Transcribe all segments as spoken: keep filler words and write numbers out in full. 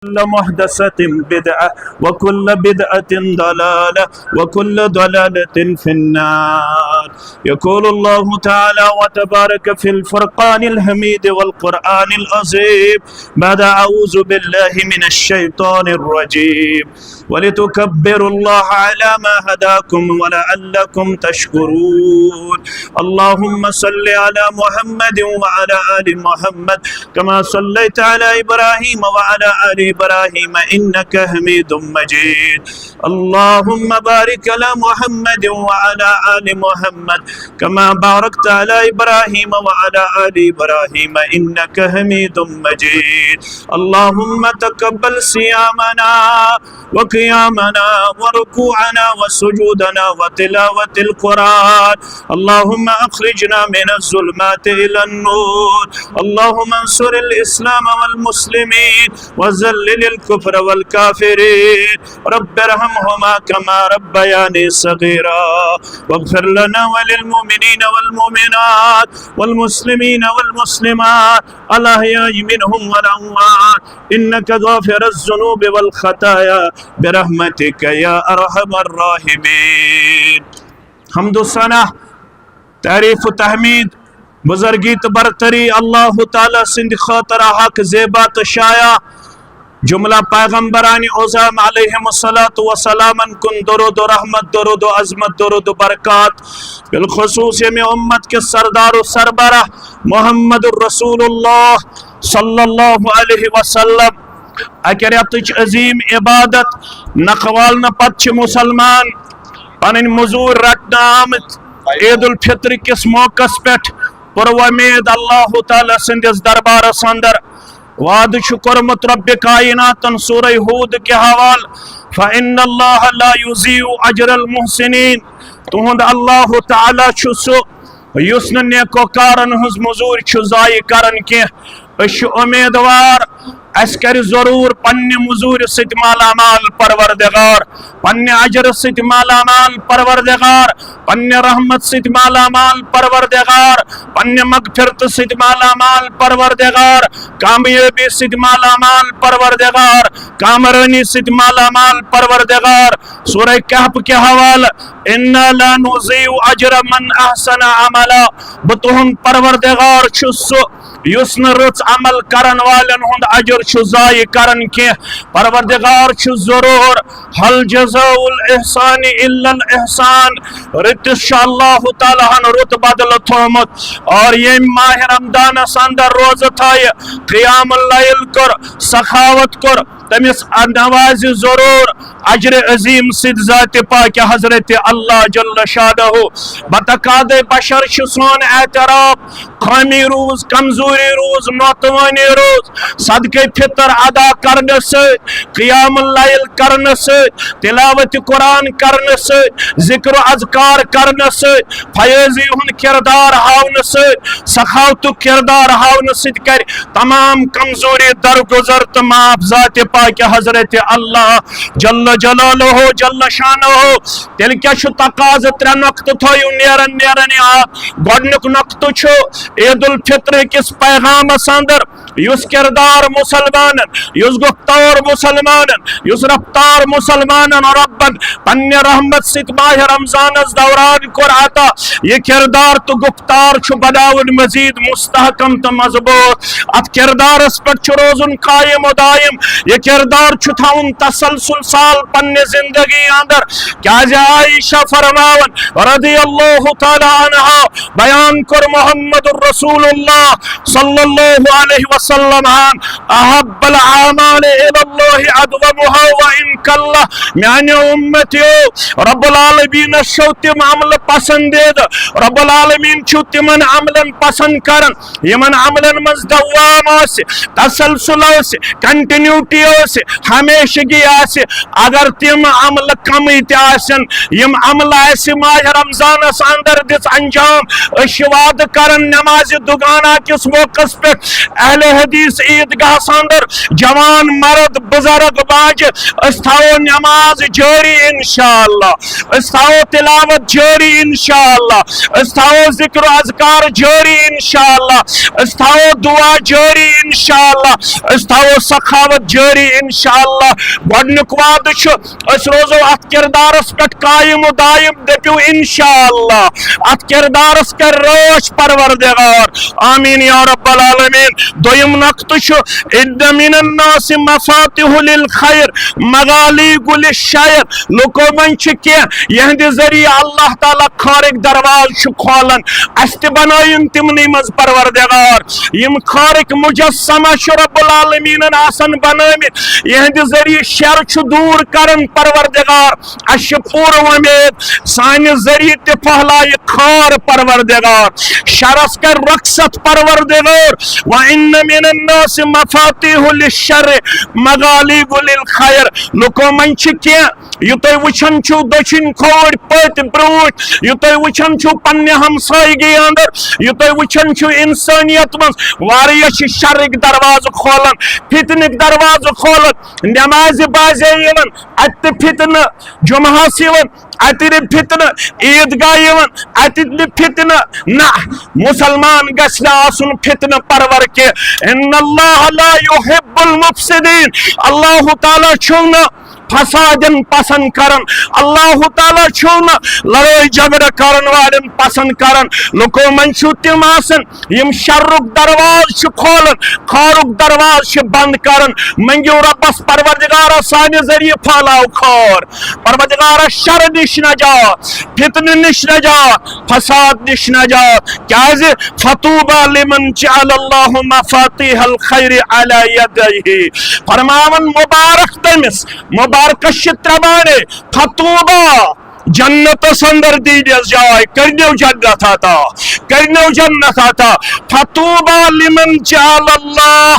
كل محدثة بدعة، وكل بدعة ضلالة، وكل ضلالة في النار. يقول الله تعالى وتبارك في الفرقان الحميد والقرآن العظيم بعد أعوذ بالله من الشيطان الرجيم: ولتكبروا الله على ما هداكم ولعلكم تشكرون. اللهم صل على محمد وعلى آل محمد كما صليت على إبراهيم وعلى آل إبراهيم إنك حميد مجيد. اللهم بارك على محمد وعلى آل محمد كما باركت على إبراهيم وعلى آل إبراهيم إنك حميد مجيد. اللهم تقبل صيامنا وقيامنا وركوعنا وسجودنا وتلاوة القرآن. اللهم أخرجنا من الظلمات إلى النور. اللهم انصر الإسلام والمسلمين وذلل الكفر والكافرين. رب ارحمهما كما ربياني صغيرا. واغفر لنا وللمؤمنين والمؤمنات والمسلمين والمسلمات الأحياء منهم والأموات إنك غافر الذنوب والخطايا برحمتك يا أرحم الراحمين. حمد و ثنا، تعریف و تحمید، بزرگی تہٕ برتری اللہ تعالیٰ سٕنٛدِ خٲطرٕ حق زیبا تہٕ شایع۔ جملہ پیغمبران عظام علیہم الصلوۃ والسلامن کُن درود و رحمت، درود و عظمت، درود و برکات۔ بالخصوص ییٚمہِ امت کِس سردار و سربراہ محمد رسول اللہ صلی اللہ علیہ وسلم۔ اکہِ رٮ۪تٕچ عظیم عبادت نکھٕ والنہٕ پتہٕ چھِ مسلمان پنٕنۍ مزوٗرۍ رٹنہٕ آمٕتۍ۔ عید الفطر کِس موقعس پٮ۪ٹھ پُروۄمید اللہ تعالیٰ سٕنٛدِس دربارس اندر وعدٕ چھُ کوٚرمُت رب کائناتن سورہ ہود کہِ حوالہٕ، فإن اللہ لا یضیع اجر المحسنین، تُہُنٛد اللہ تعالیٰ چھُ سُہ یُس نہٕ نیکوکارن ہٕنٛز مزوٗرۍ چھُ ضایع کران کینٛہہ۔ أسۍ چھِ امیدوار، اسہِ کرِ ضروٗر پننہِ مزوٗرِ سۭتۍ مالا مال پروردگار، پننہِ اجرٕ سۭتۍ مالا مال پروردگار، پننہِ رحمت سۭتۍ مالا مال پروردگار، پننہِ مغفرتہٕ سۭتۍ مالا مال پروردگار، کامیٲبی سۭتۍ مالا مال پروردگار، کامرٲنی سۭتۍ مالا مال پروردگار۔ سورہ کہف کہِ حوالہٕ، انا لا نضیع اجر من احسن عملا، بہٕ تُہُنٛد پروردگار چھُس سُہ یُس نہٕ رٕژ عمل کرن والٮ۪ن ہُنٛد اجر چھُ ضایع کران کینٛہہ۔ پروردگار چھُ ضروٗر، هل جزاء الاحسان الا الاحسان۔ رٕتِس چھُ اللہ تعالیٰ ہن رُت بدلہٕ تھوٚومُت۔ اور ییٚمۍ ماہِ رمضانس اندر روزٕ تھایہِ، قیام اللیل کوٚر، سخاوت کوٚر، تٔمِس نوازِ ضروٗر اجرِ عظیم سۭتۍ ذاتِ پاکہِ حضرت اللہ جل شانہ۔ بتقاضِ بشر چھُ سون اعتراف، خٲمی روٗز، کمزوری روٗز، ناتوٲنی روٗز، صدقہ فطر ادا کرنہٕ سۭتۍ، قیام اللیل کرنہٕ سۭتۍ، تلاوت قرآن کرنہٕ سۭتۍ، ذکر و اذکار کرنہٕ سۭتۍ، فیضی ہُنٛد کردار ہاونہٕ سۭتۍ، سخاوتُک کردار ہاونہٕ سۭتۍ کرِ تمام کمزوری درگزر تہٕ معاف ذاتِ پاکہِ حضرت اللہ جل جلالہ جل شانہ۔ تیٚلہِ کیٛاہ چھُ تقاضہٕ؟ ترٛےٚ نۄقطہٕ تھٲیِو نیران نیران یاد۔ گۄڈٕنیُک نۄقطہٕ چھُ عید الفطر کِس پیغامس اندر یُس کردار مسلمانن، یُس گفتار مسلمانن، یُس رفتار مسلمانن ربن پننہِ رحمت سۭتۍ ماہِ رمضانس دوران کوٚر عطا، یہِ کردار تہٕ گفتار چھُ بناوُن مزید مستحکم تہٕ مضبوط۔ اتھ کردارس پٮ۪ٹھ چھُ روزُن قائم و دائم۔ یہِ کردار چھُ تھاوُن تسلسل سان پننہِ زندگی اندر۔ کیازِ عائشہ فرماوان رضی اللہ تعالیٰ عنہا، بیان کوٚر محمد رسول اللہ صلی اللہ علیہ وسلم ہن، احب الاعمال الی اللہ ادومها وان قل۔ میانیو امتیو، رب العالمینس چھو تِم عملہٕ پسندیدٕ، رب العالمین چھُ تِمن عملن پسند کران یِمن عملن منٛز دوام آسہِ، تسلسل آسہِ، کنٹینیوٹی آسہِ، ہمیشگی آسہِ۔ اگر تِم عملہٕ کمٕے تہِ آسن، یِم عملہٕ آسہِ ماہِ رمضانس اندر دِژ انجام، أسۍ چھِ وعدٕ کران نمازِ دُگانہ کِس موقعس پٮ۪ٹھ اہل حدیث عیدگاہس اندر جوان مرد بزرگ مبارک باجہِ، أسۍ تھاوو نماز جٲری انشاءاللہ، أسۍ تھاوو تلاوت جٲری انشاءاللہ، أسۍ تھاوو ذکر و اذکار جٲری انشاءاللہ، أسۍ تھاوو دعا جٲری انشاءاللہ، أسۍ تھاوو سخاوت جٲری انشاءاللہ۔ گۄڈنیُک وعدٕ چھُ، أسۍ روزو اتھ کردارس پٮ۪ٹھ قائم و دائم، دٔپِو انشاءاللہ۔ اتھ کردارس کر رٲچھ پروردگار، آمین یا رب العالمین۔ دوٚیِم نقطہٕ چھُ، ان من الناس مفاتح للخیر مغاليق للشر۔ لُکو منٛز چھِ کینٛہہ، یِہنٛدِ ذٔریعہٕ اللہ تعالیٰ خٲرٕکۍ دروازٕ چھُ کھولان۔ اسہِ تہِ بنٲیِن تِمنٕے منٛز پروردگار، یِم خٲرٕکۍ مجسمہ چھِ رب العالمینن آسان بنٲومٕتۍ، یِہنٛدِ ذٔریعہٕ شر چھُ دوٗر کران پروردگار۔ اسہِ چھِ پوٗرٕ وۄمید، سانہِ ذٔریعہٕ تہِ پھٔہلایہِ خٲر پروردگار، شرس کرِ رۄخصت پروردگار۔ وَإِنَّ مِنَ النَّاسِ مَفَاتِيحَ لِلشَّرِّ مَغَالِيقُ لِلْخَيْرِ۔ لُکو منٛز چھِ کینٛہہ، یہِ تُہۍ وٕچھان چھِو دٔچھِنۍ کھووٕرۍ پٔتۍ برٛونٛٹھ، یہِ تُہۍ وٕچھان چھِو پننہِ ہمسایگی اندر، یہِ تُہۍ وٕچھان چھِو انسٲنیت منٛز، واریاہ چھِ شرٕکۍ دروازٕ کھولان، فتنٕکۍ دروازٕ کھولان، نمازِ بازے یِوان، اتہِ تہِ فتنہٕ، جمعہس یِوان، اتہِ تہِ فتنہٕ، عیدگاہ یِوان، اتہِ تہِ فتنہٕ۔ نہ، مسلمان گژھِ نہٕ آسُن فتنہٕ پرور کینٛہہ۔ ان اللہ لا یحب المفسدین۔ اللہ تعالیٰ چھُو نہٕ فسادن پسند کران۔ اللہ تعالیٰ چھُو نہٕ لڑٲے جھگڑٕ کرن والٮ۪ن پسند کران۔ لُکو منٛز چھُو تِم آسان، یِم شرُک دروازٕ چھِ کھولان، خٲرُک دروازٕ چھِ بند کران۔ منٛگِو رۄبس، پروردگارا، سانہِ ذٔریعہٕ پھٔہلاو خٲر۔ پروردگارا، شر نِش نجات، فتنہٕ نِش نجات، فساد نِش نجات۔ کیازِ؟ فطوبی لمن جعل اللہ مفاتیح الخیر علی یدیہ۔ فرماوان، مبارک تٔمِس، مبارکس چھِ ترٛےٚ معنی۔ فطوبی، جنتس اندر دیٖنس جاے، کٔرنیو جنت عطا، کٔرنیو جنت عطا۔ فطوبی لمن جعل اللہ،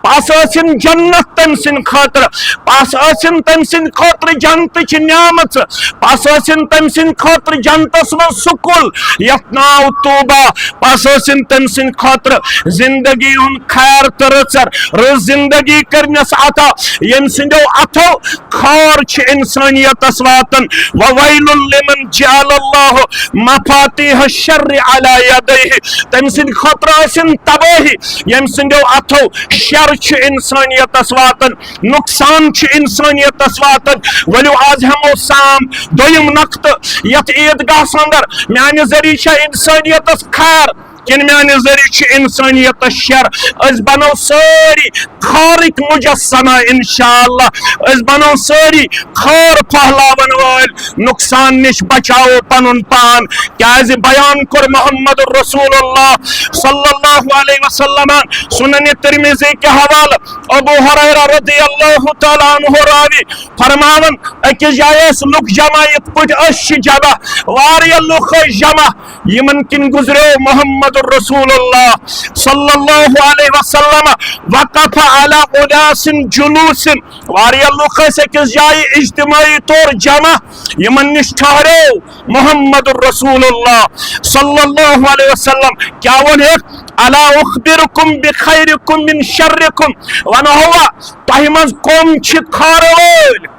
پس ٲسِن جنت تٔمۍ سٕنٛدِ خٲطرٕ، پس ٲسِن تٔمۍ سٕنٛدِ خٲطرٕ جنتٕچ نعمژٕ، پس ٲسِن تٔمۍ سٕنٛدِ خٲطرٕ جنتس منٛز سکوٗل یتھ ناو طوبی، پس ٲسِن تٔمۍ سٕنٛدِ خٲطرٕ زندگی ہُنٛد خیر تہٕ رٕژر، رٕژ زندگی کٔرنس عطا، ییٚمہِ سٕنٛدیو اتھو خٲر چھِ انسانیتس واتان۔ وویل لمن جعل اللہ مفاتیح الشر علی یدیہ، تٔمۍ سٕنٛدِ خٲطرٕ ٲسِن تبٲہی، ییٚمہِ سٕنٛدیو اتھو شر چھُ انسانیتس واتان، نقصان چھُ انسانیتس واتان۔ ؤلِو، از ہٮ۪مو سام دوٚیِم نقطہٕ، یتھ عیدگاہس اندر میانہِ ذٔریعہٕ چھا انسانیتس خیر کِنہٕ میانہِ ذٔریعہٕ چھُ انسانیتس شر؟ أسۍ بنو سٲری خٲرٕکۍ مجسمہ انشاءاللہ، أسۍ بنو سٲری خٲر پھٔہلاون وٲلۍ، نقصان نِش بچاوو پنُن پان۔ کیازِ بیان کوٚر محمد رسول اللہ صلی اللہ علیہ وسلم سنن ترمذی کہِ حوالہٕ، ابو ہریرہ رضی اللہ تعالیٰ عنہ راوی، فرماوان، أکِس جایہِ ٲسۍ لُکھ جمع، یِتھ پٲٹھۍ أسۍ چھِ جمع، واریاہ لُکھ ٲسۍ جمع، یِمن کِنۍ گُزریو محمد رسول اللہ صلی اللہ علیہ وسلم۔ وقف علی اناس جلوس، واریاہ لُکھ ٲسۍ أکِس جایہِ اجتماعی طور جمع، یِمن نِش ٹھہریو محمد رسول اللہ صلی اللہ علیہ وسلم۔ کیٛاہ ووٚن ہیٚکھ؟ الا اخبرکم بخیرکم من شرکم، ونہوا تۄہہِ منٛز کم چھِ خٲر وٲلۍ،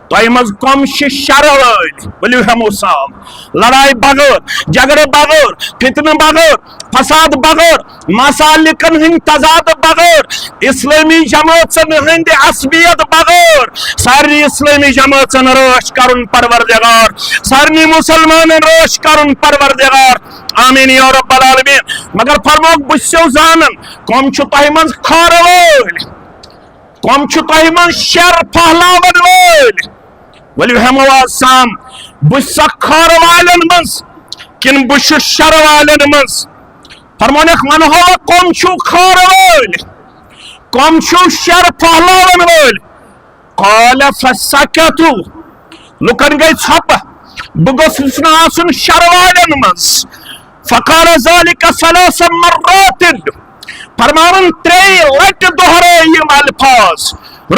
تۄہہِ منٛز کم چھِ شر وٲلۍ؟ ؤلِو ہٮ۪مو سام، لڑایہِ بغٲر، جھگڑٕ بغٲر، فتنہٕ بغٲر، فساد بغٲر، مسالکن ہٕنٛدۍ تضاد بغٲر، اسلٲمی جمٲژن ہٕنٛدِ عصبیت بغٲر، سارنٕے اسلٲمی جمٲژن رٲچھ کرُن پروردگار، سارنٕے مسلمانن رٲچھ کرُن پروردگار۔ آمین یا رب العالمین۔ مگر فرموکھ، بہٕ چھُسو زانان کم چھِ تۄہہِ منٛز خٲر وٲلۍ، کم چھِ تۄہہِ منٛز شر پھٔہلاون وٲلۍ۔ ؤلِو ہٮ۪مو آز سام، بہٕ چھُسا خٲر والٮ۪ن منٛز کِنہٕ بہٕ چھُس شر والٮ۪ن منٛز؟ فرمونکھ، ونہوا کم چھِو خٲر وٲلۍ، کم چھِو شر پھٔہلاون وٲلۍ؟ قال فسکتوا، لُکن گٔے ژھۄپہٕ، بہٕ گوٚژھُس نہٕ آسُن شر والٮ۪ن منٛز۔ فقال ذلك ثلاث مرات، فرماوان ترٛیٚیہِ لٹہِ دۄہرٲے یِم الفاظ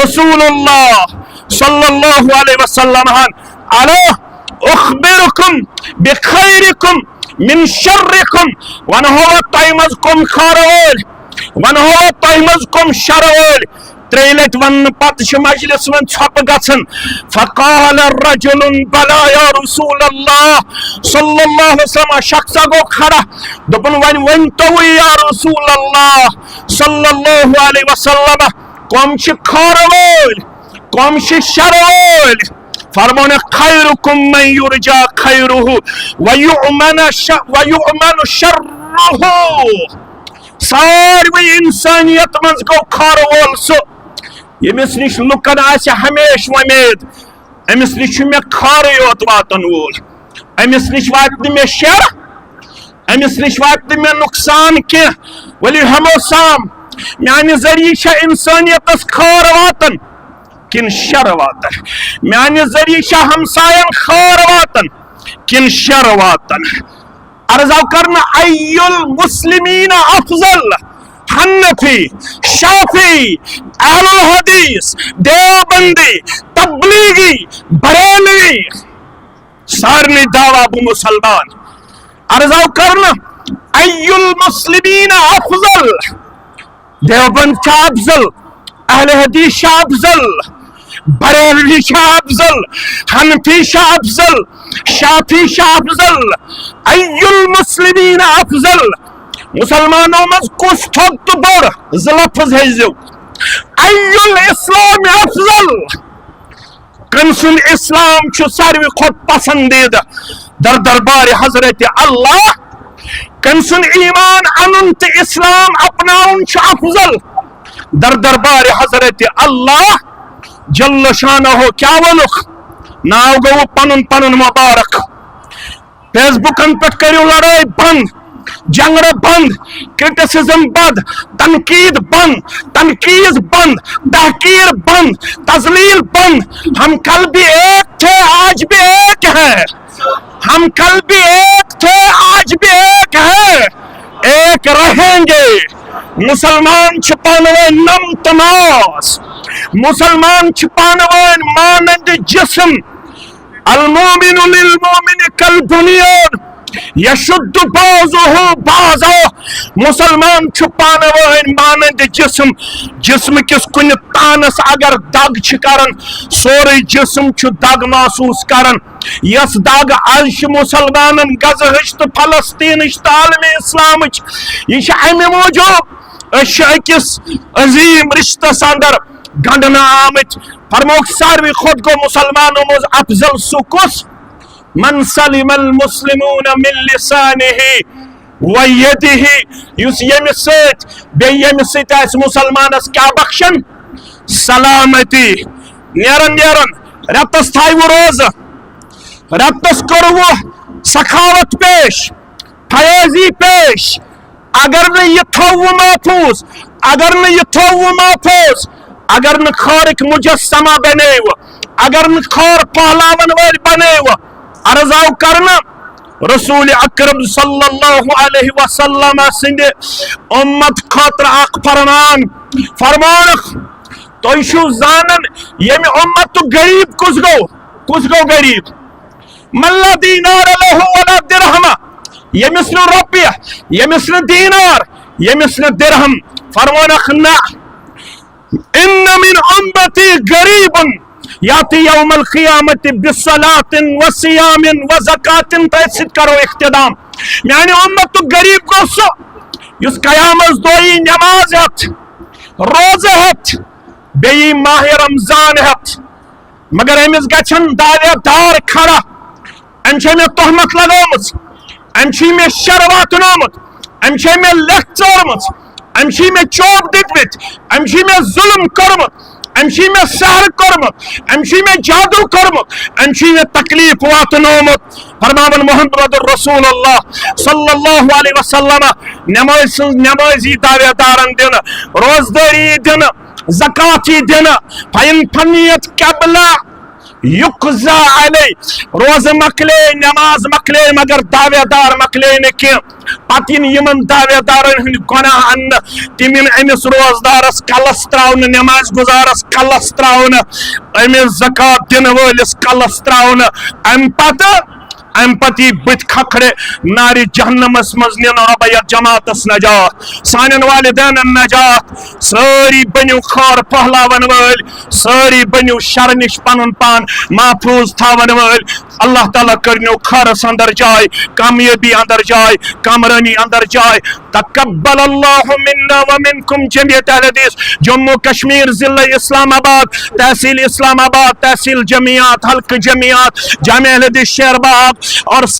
رسول اللہ صلی اللہ علیہ وسلم ہن، الا اخبرکم بخیرکم من شرکم، ونہوا تۄہہِ منٛز کم خٲر وٲلۍ، ونہوا تۄہہِ منٛز کم شر وٲلۍ؟ ترٛیٚیہِ لٹہِ وننہٕ پتہٕ چھِ مجلس منٛز ژھۄپہٕ گژھان۔ فقال رجل بلى يا رسول الله صلى الله عليه وسلم، شخصا گوٚو کھڑا، دوٚپُن، وۄنۍ ؤنۍ تو یا رسول اللہ صلی اللہ علیہ وسلم، کم چھِ خارٕ وٲلۍ، کم چھِ شرٕ وٲلۍ؟ فرموونکھ، خيركم من يرجى خيره ويؤمن ش-، ويؤمن شره۔ ساروی انسانیت منٛز گوٚو خارٕ وول سُہ، ییٚمِس نِش لُکن آسہِ ہمیشہٕ وۄمید، أمِس نِش چھُ مےٚ خارٕے یوت واتن وول، أمِس نِش واتہِ نہٕ مےٚ شر، أمِس نِش واتہِ نہٕ مےٚ نۄقصان کینٛہہ۔ ؤلِو ہٮ۪مو سام، میانہِ ذٔریعہٕ چھا انسانیتس خار واتن کِنہٕ شر واتن؟ میانہِ ذٔریعہٕ چھا ہمساین خار واتن کِنہٕ شر واتن؟ عرض آو کرنہٕ، ای المسلمین افضل؟ حنفی، شافعی، اہل الحدیث، دیوبندی، تبلیغی، بریلوی، سارنٕے دعویٰ بہٕ مسلمان۔ عرض آو کرنہٕ، ای المسلمین افضل؟ دیوبند چھا افضل؟ اہل حدیث چھا افضل؟ بریلوی چھا افضل؟ حنفی چھا افضل؟ شافعی چھا افضل؟ ای المسلمین افضل؟ مسلمانو منٛز کُس تھوٚد تہٕ بوٚڑ؟ زٕ لفظ ہیٚزیو۔ ای الاسلام افضل؟ کٔمۍ سُنٛد اسلام چھُ ساروی کھۄتہٕ پسندیدٕ؟ در دربار حضرت اللہ۔ کٔمۍ سُنٛد ایمان انُن تہٕ اسلام اپناوُن چھُ افضل؟ در دربار حضرت اللہ جل شانہ۔ کیٛاہ ووٚنُکھ؟ ناو گوٚو پنُن پنُن مبارک۔ فیس بُکن پٮ۪ٹھ کٔرِو لڑٲے بند، جھگڑٕ بند، کرٹیسزم بند، تنقید بند، تنقید بند، تحقیر بند، تذلیل بند۔ ہم کل بھی ایک تھے، آج بھی ایک ہے۔ ہم کل بھی ایک تھے، آج بھی ایک ہے، ایک رہیں گے۔ مسلمان چھِ پانہٕ ؤنۍ نم تہٕ ناز۔ مسلمان چھِ پانہٕ ؤنۍ مانند جسم۔ المؤمن للمؤمن كالبنيان يشد بعضه بعضا۔ مسلمان چھُ پانہٕ ؤنۍ مانند جسم، جسم کِس کُنہِ تانس اگر دگ چھِ کران، سورُے جسم چھُ دگ محسوس کران۔ یۄس دگ از چھِ مسلمانن غزہٕچ تہٕ فلسطینٕچ تہٕ عالمِ اسلامٕچ، یہِ چھِ امہِ موٗجوٗب، أسۍ چھِ أکِس عظیٖم رشتس اندر گنڈنہٕ آمٕتۍ۔ فرمووُکھ، ساروی کھۄتہٕ گوٚو مسلمانو منٛز افضل سُہ کُس؟ من سلم المسلمون من لسانه ویدہ، یُس ییٚمہِ سۭتۍ، بیٚیہِ ییٚمہِ سۭتۍ آسہِ مسلمانس کیٛاہ بخشن؟ سلامتی۔ نیران نیران رٮ۪تس تھایوٕ روزٕ، رٮ۪تس کوٚروٕ سخاوت پیش، فیاضی پیش۔ اگر نہٕ یہِ تھوٚو محفوظ، اگر نہٕ یہِ تھوٚو محفوظ، اگر نہٕ خارٕکۍ مجسمہ بنیوٕ، اگر نہٕ خار پہلاون وٲلۍ بنیوٕ، عرض آو کرنہٕ رسول اکرم صلی اللہ علیہ وسلم سٕنٛدِ اُمت خٲطرٕ اکھ فرمان۔ فرمانکھ، تُہۍ چھِو زانان ییٚمہِ اُمتُک غریب کُس گوٚو؟ کُس گوٚو غریب؟ من لا دینار له ولا درہم، ییٚمِس نہٕ رۄپیہِ، ییٚمِس نہٕ دینار، ییٚمِس نہٕ درہم۔ فرمانکھ، نہ، ان من امتی غریب یاتی یوم القیامت بصلاۃ و صیام و زکوۃ۔ تٔتھۍ سۭتۍ کرو اختتام۔ میانہِ اُمتُک غریب گوٚو سُہ یُس قیامس دۄہ یی نماز ہٮ۪تھ، روزٕ ہٮ۪تھ، بیٚیہِ یی ماہِ رمضان ہٮ۪تھ، مگر أمِس گژھن دعوے دار کھڑا، أمۍ چھےٚ مےٚ تہمت لگٲومٕژ، أمۍ چھُے مےٚ شر واتنومُت، أمۍ چھےٚ مےٚ لٮ۪کھ ژٲرمٕژ، أمۍ چھُے مےٚ چوب دِتمٕتۍ، أمۍ چھُے مےٚ ظلم کوٚرمُت، أمۍ چھُے مےٚ سحر کوٚرمُت، أمۍ چھُے مےٚ جادو کوٚرمُت، أمۍ چھُے مےٚ تکلیف واتنومُت۔ فرماوان محمد رسول اللہ صلی اللہ علیہ وسلم، نماز سٕنٛز نمازی دعوے دارن دِنہٕ، روزدٲری دِنہٕ، زکاتی دِنہٕ، فَإِنْ فَنِيَتْ قَبْلَ يُقْضَى عَلَيْهِ۔ روزٕ مۄکلے، نماز مۄکلے، مگر دعوے دار مۄکلے نہٕ کینٛہہ۔ پتہٕ یِن یِمن دعوے دارن ہٕنٛدۍ گۄناہ اننہٕ، تِم یِن أمِس روزدارس کلس تراونہٕ، نماز گزارس کلس تراونہٕ، أمِس زکات دِنہٕ وٲلِس کلس تراونہٕ۔ امہِ پتہٕ امہِ پتہٕ یی بٕتھِ کھکھرِ نارِ جہنمس منٛز نِنہٕ۔ رۄبہ یتھ جماعتس نجات، سانٮ۪ن والدینن نجات، سٲری بٔنِو خٲر پھٔہلاون وٲلۍ، سٲری بٔنِو شرٕ نِش پنُن پان محفوظ تھاون وٲلۍ۔ اللہ تعالیٰ کٔرنو خٲرس اندر جاے، کامیٲبی اندر جاے، کامرٲنی اندر جاے۔ تقبل اللہ منا ومنکم جمعیت اہل حدیث جموں کشمیر، ضلع اسلام آباد، تحصیل اسلام آباد، تحصیل جمعیات، حلقہ جمعیات جامع اہل حدیث شیر باغ اور